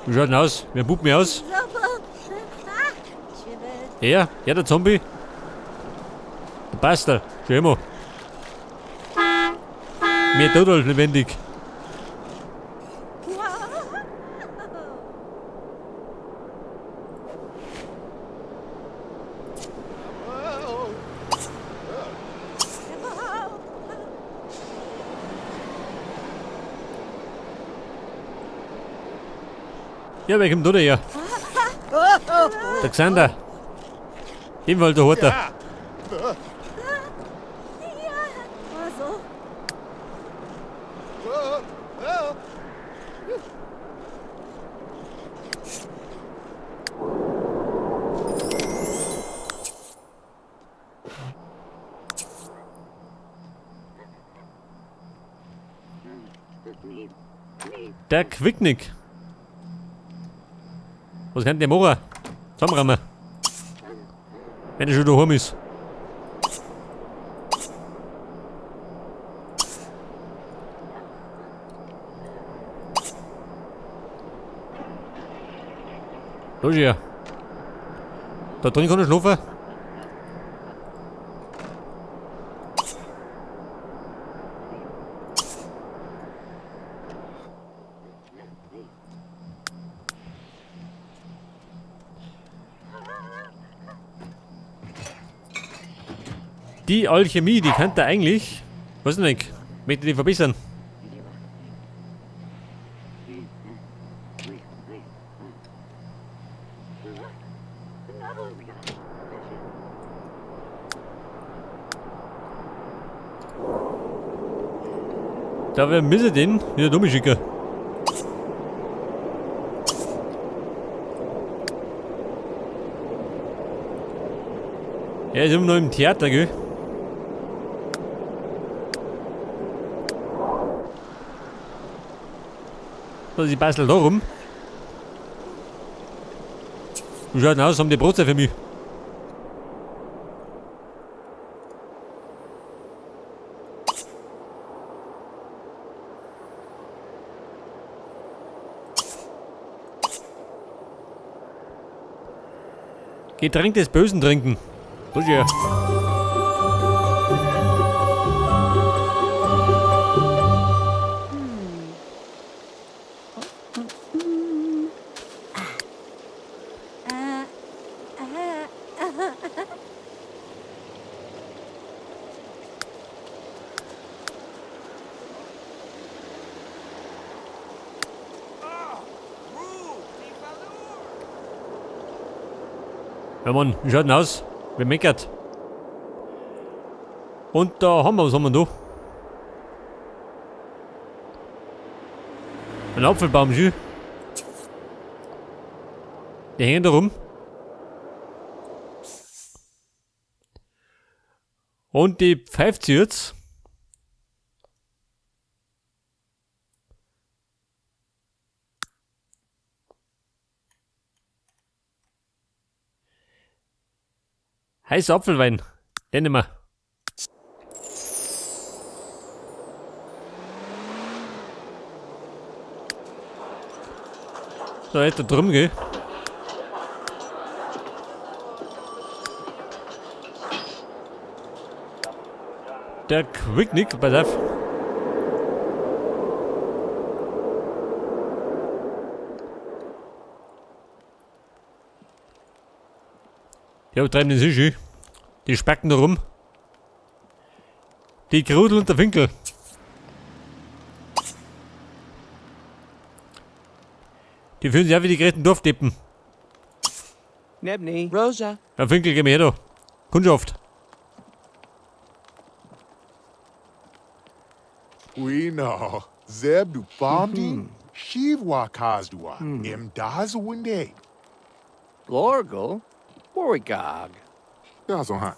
Wie schaut denn aus? Wie ein Bub mir aus? Er? Er, der Zombie? Der Pastor, schon immer. Mehr tot als lebendig. Ja, wer kommt da her? Der Xander. Ebenfalls der Horter. Der Quicknick. Was kann der machen? Zusammenrammen. Wenn er schon daheim ist. Los hier. Da drin kann er schlafen. Die Alchemie, die könnte eigentlich, weiß nicht, möchte die verbessern. Da wir müssen den wieder dumm schicken. Er ist immer noch im Theater, gell? So, sie bastelt da rum. Wie schaut denn aus? Haben die Brotzeit für mich? Getränk des Bösen trinken. Das ja. Ja Mann, wie schaut denn aus? Wer meckert? Und da haben wir, was haben wir da? Ein Apfelbaum, schön. Die hängen da rum. Und die pfeift sie jetzt. Heißer Apfelwein. Den nehmen wir. So, jetzt da drüben, gell? Der Quicknick, pass auf. Ja, treiben den Sushi. Die specken da rum. Die Grudel und der Winkel. Die fühlen sich auch wie die größten Dorfdeppen. Nebni. Rosa. Ja, Finkel, geh mir her da. Kundschaft. Wino, Zeb Bamdi, Shivwa Kazdua, Imdazwinde. Lorgel. Borigog. Dazohan.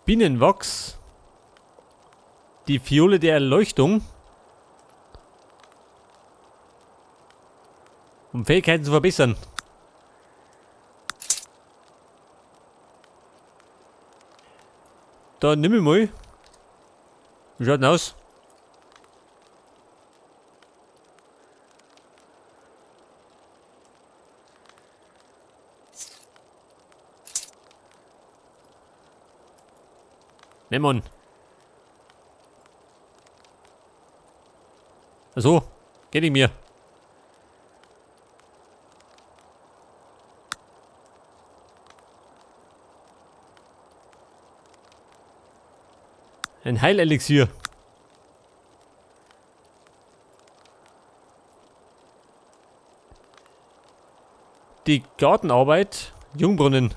Bienenwachs. Die Fiole der Erleuchtung. Um Fähigkeiten zu verbessern. Dann nimm ich mal. Wie schaut denn aus? Ne, Mann. So, geht nicht mehr. Ein Heilelixier. Die Gartenarbeit, Jungbrunnen.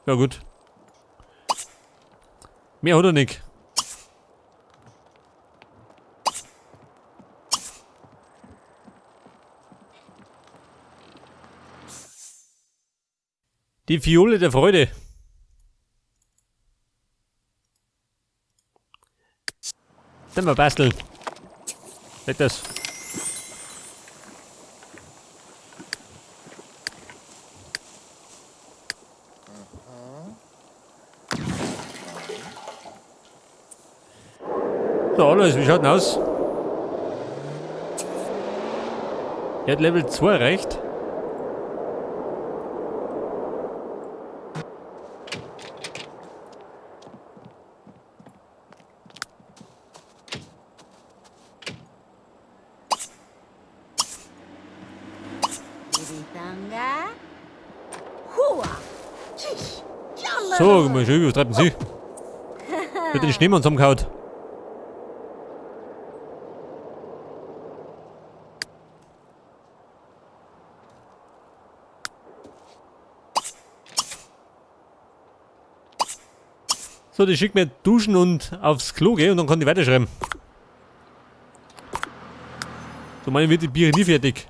Ja gut. Mehr hat er nicht. Die Fiole der Freude. Dann mal basteln. Weg das. So, alles, wie schaut denn aus? Er hat Level 2 erreicht. So, mal schön, was treiben Sie? Wird den Schneemann zusammengehauen. So, die schickt mir duschen und aufs Klo gehen und dann kann ich weiterschreiben. So, meine wird die Biere nie fertig.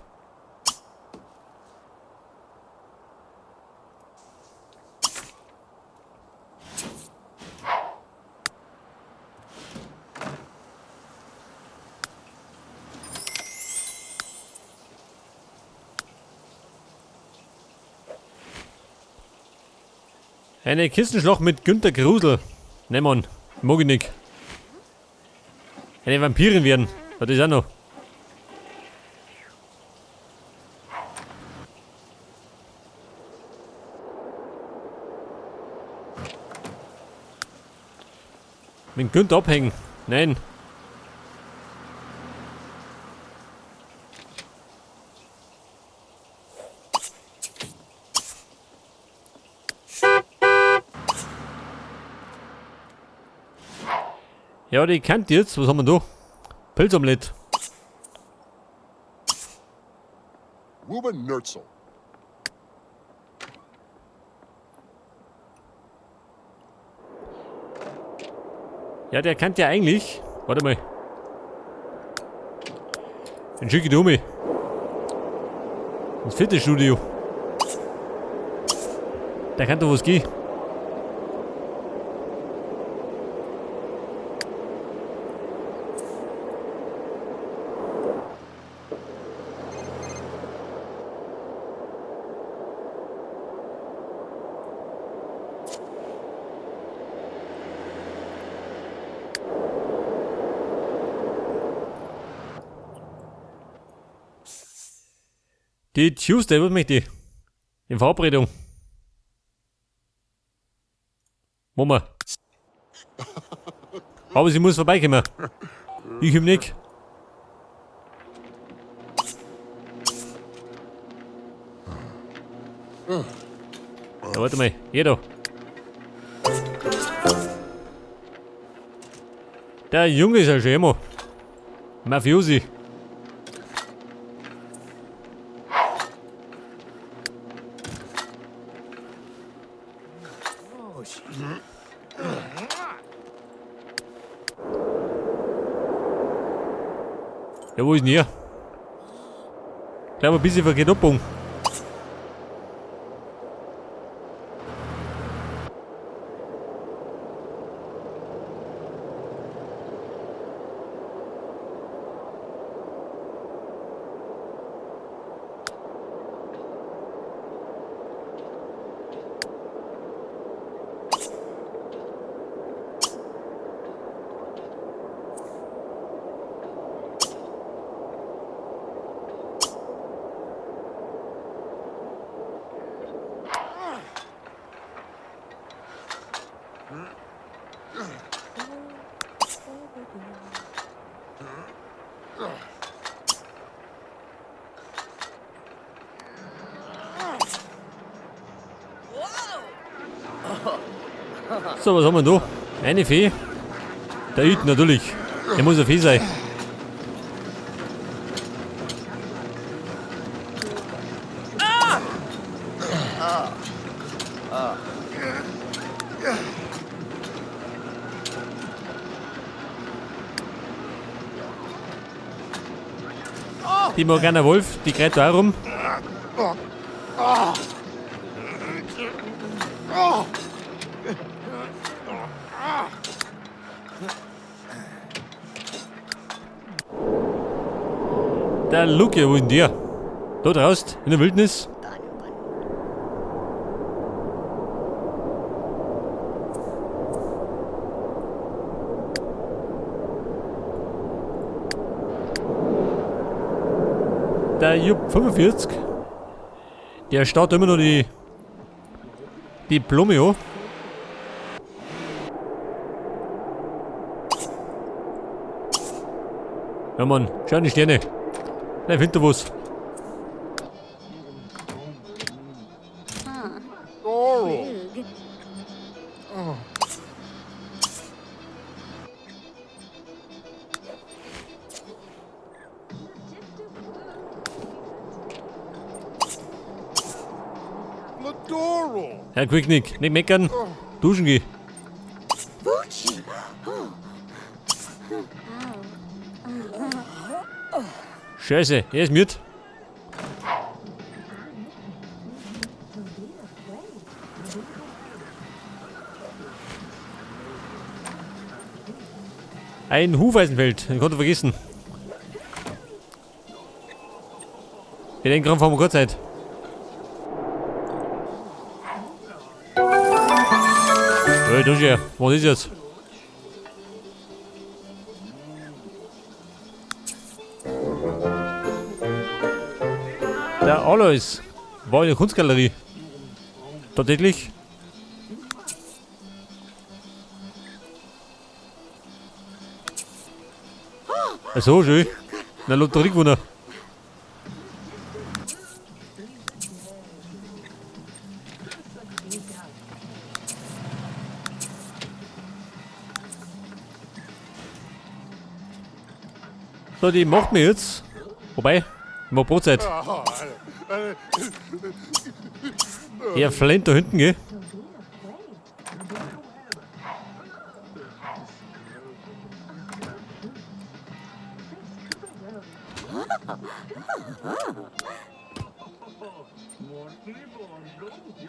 Eine Kissenschlacht mit Günter Grusel. Ne, Mann, mag ich nicht. Eine Vampirin werden. Das ist auch noch. Mit Günther abhängen. Nein. Ja, die kennt jetzt. Was haben wir da? Pilzomelett. Ruben Nurzel. Ja, der kennt ja eigentlich. Warte mal. Den schicke ich um. Ins Fitnessstudio. Der kann doch was gehen. Die Tuesday, was möchte ich? In Verabredung. Mama. Aber sie muss vorbeikommen. Ich ihm nicht. Ja, warte mal. Geh da. Der Junge ist ja schon immer. Mafiosi. Ja, wo ist denn hier? Ich glaube, ein bisschen verkehrt abgebogen. So, was haben wir da? Eine Fee. Der Üt natürlich. Der muss eine Fee sein. Die Morgana Wolf, die kräht da auch rum. Der Luke, wo ist denn der? Da draußen, in der Wildnis. Der Jupp 45, der starrt immer noch die Blume an. Ja Mann, schau in die Sterne. Nein, find du was. Herr Quicknick, nicht meckern, duschen geh. Scheiße, er ist mit. Ein Hufeisenfeld, den konnte ich vergessen. Wir denken gerade vor kurzer Zeit. Hey, du hier, was ist jetzt? Der Alois war in der Kunstgalerie. Tatsächlich. Ach so, schön. Na, Lotterie gewonnen. So, die macht mir jetzt. Wobei, ich mach Brotzeit. Er flennt da hinten, gell?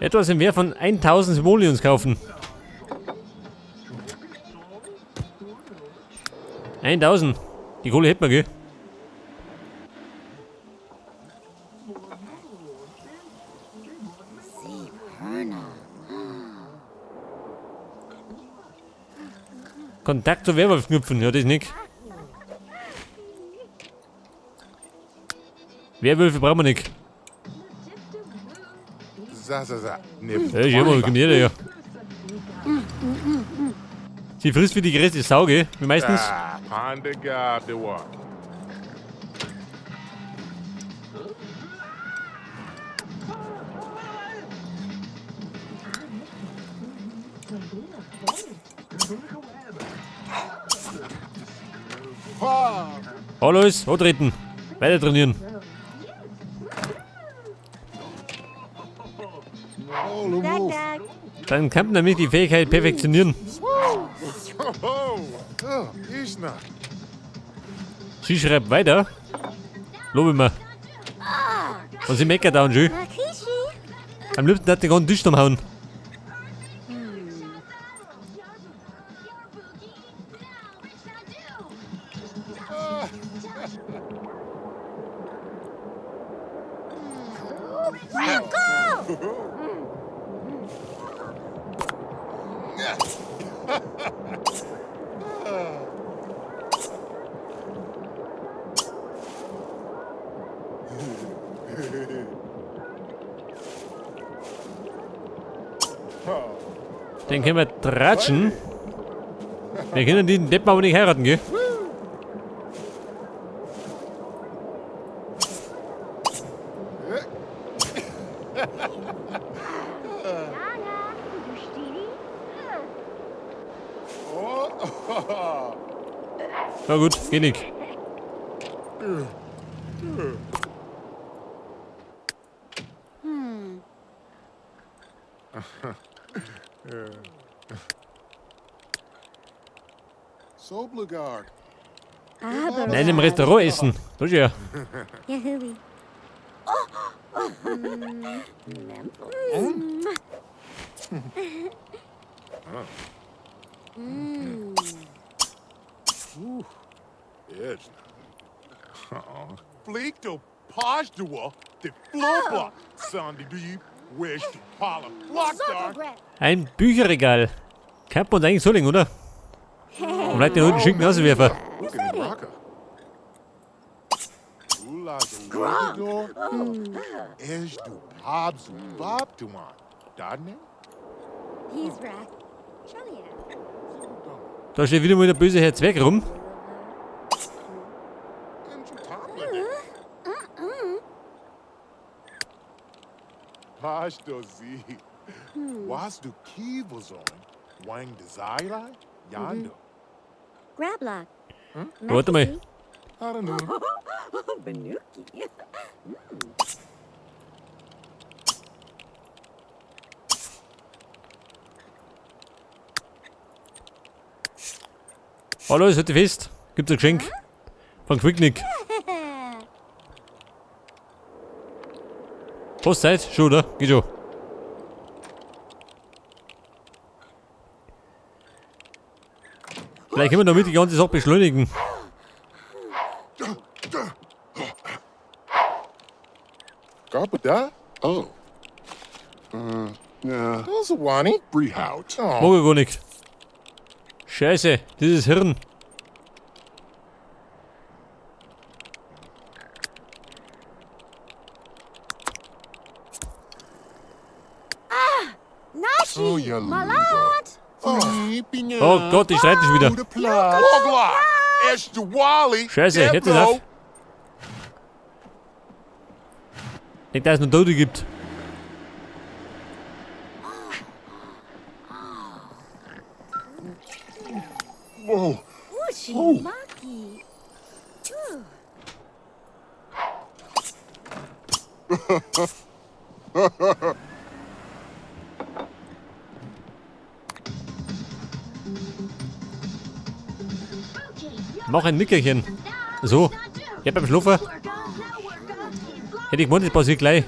Etwas im Wert von 1000 Simoleons kaufen. 1000. Die Kohle hätten wir, gell? Kontakt zu Werwolf knüpfen, ja, das nicht. Werwölfe brauchen wir nicht. Ja, ich hab mal ja. Sie frisst wie die größte Sau, gell? Wie meistens. Hallo, antreten. Weiter trainieren. Dann kann man nämlich die Fähigkeit perfektionieren. Sie schreibt weiter. Lobe mir. Und sie meckert auch schön. Am liebsten hat die ganzen Tisch umhauen. Den können wir tratschen. Wir können den Deppen aber nicht heiraten, gell? Na gut, geht nicht. Nein, im Restaurant essen. Das ist ja. Ein Bücherregal. Kann man uns eigentlich so legen, oder? Und vielleicht den roten Schinken rauswerfen. Da steht wieder mal der böse Herr Zwerg rum. Warte mal. Hallo, ist heute Fest. Gibt's ein Geschenk. Von Quicknick. Prost, Zeit? Schon, oder? Geht schon. Vielleicht können wir damit die ganze Sache beschleunigen. Oh. Ja. Mag ich gar nicht. Scheiße, dieses Hirn. Oh Gott, ich streite dich wieder. Scheiße, jetzt ist auf. Nicht, dass es noch Tote gibt. Oh. Mach ein Nickerchen. So. Ja, beim Schlafen. Hätte ich gemeint, das passiert gleich.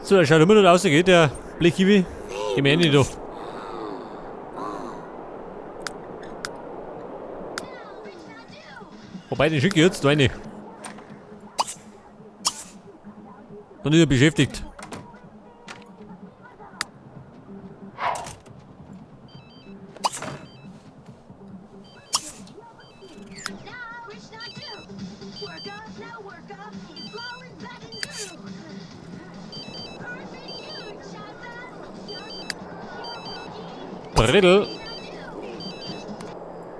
So, der schaut immer noch aus, geht der Blechkiwi. Geh mir hin, doch. Wobei, den schicke ich jetzt da rein. Dann ist er beschäftigt. Brittel.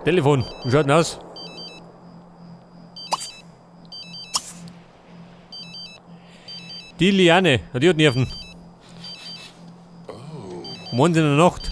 Telefon. Wie schaut denn aus? Die Liane. Die hat Nerven. Um 1 in der Nacht.